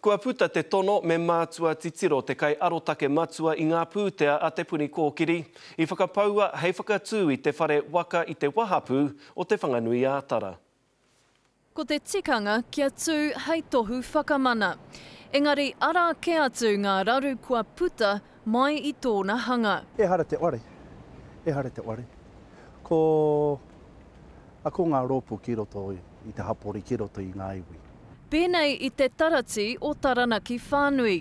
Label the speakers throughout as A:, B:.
A: Kua puta te tono me mātua titiro te kaiarotake matua i ngā pūtea a Te Puni Kōkiri i whakapaua hei whakatū i te whare waka i te wahapū o Te Whanganui-ā-Tara.
B: Ko te tikanga kia tū hei tohu whakamana. Engari arā kē atu ngā raru kua puta mai i tōna hanga.
C: Ehara te ware, ehara te ware. Ko, a ko ngā rōpū ki roto i te hapori, ki roto i ngā iwi.
B: Pēnei i te tarati o Taranaki whānui.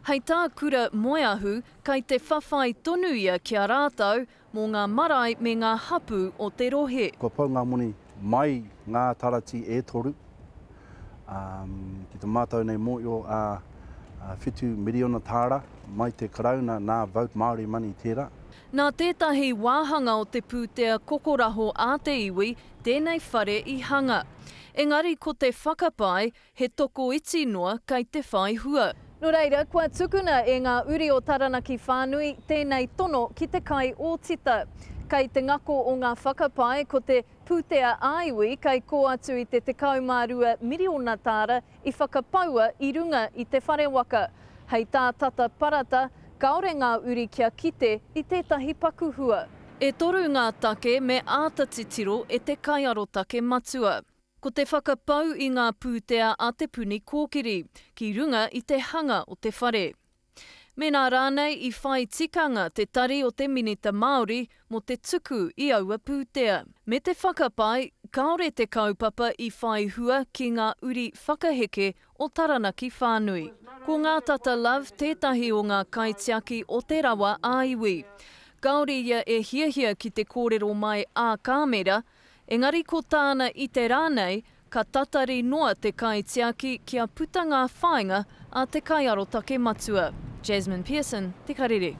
B: Hei tā Kura Moeahu, kei te whawhai tonu ia ki a rātou mō ngā marae me ngā hapū o te rohe.
C: Kua pau ngā moni mai ngā tarati e toru, ā, ki te mātau nei mōio a whitu miriona tāra mai te Karauna nā Vote Māori Money tērā.
B: Nā tētahi wāhanga o te pūtea kokoraho a te iwi tēnei whare i hanga. Engari ko te whakapae, he tokoiti noa kei te whai hua. Nō reira, kua tukuna e ngā uri o Taranaki Whānui tēnei tono ki te kaiōtita. Kei te ngako o ngā whakapae ko te pūtea ā-iwi kei kō atu i te 12 miriona tāra i whakapaua i runga i te whare waka. Hei tā Tata Parata, kāore ngā uri kia kite i tētahi paku hua. E toru ngā take me āta titiro e te kaiarotake matua. Ko te whakapau i ngā pūtea a Te Puni Kōkiri ki runga i te hanga o te whare. Mēnā rānei i whai tikanga te tari o te Minita Māori mō te tuku i aua pūtea. Me te whakapae kāore te kaupapa i whai hua ki ngā uri whakaheke o Taranaki whānui. Ko Ngātata Love tētahi o ngā kaitiaki o te rawa ā-iwi. Kāore ia e hiahia ki te kōrero mai ā-kāmera, engari ko tāna i te rā nei, ka tatari noa te kaitiaki kia puta ngā whāinga a te kaiarotake matua. Jasmine Pearson, Te Karere.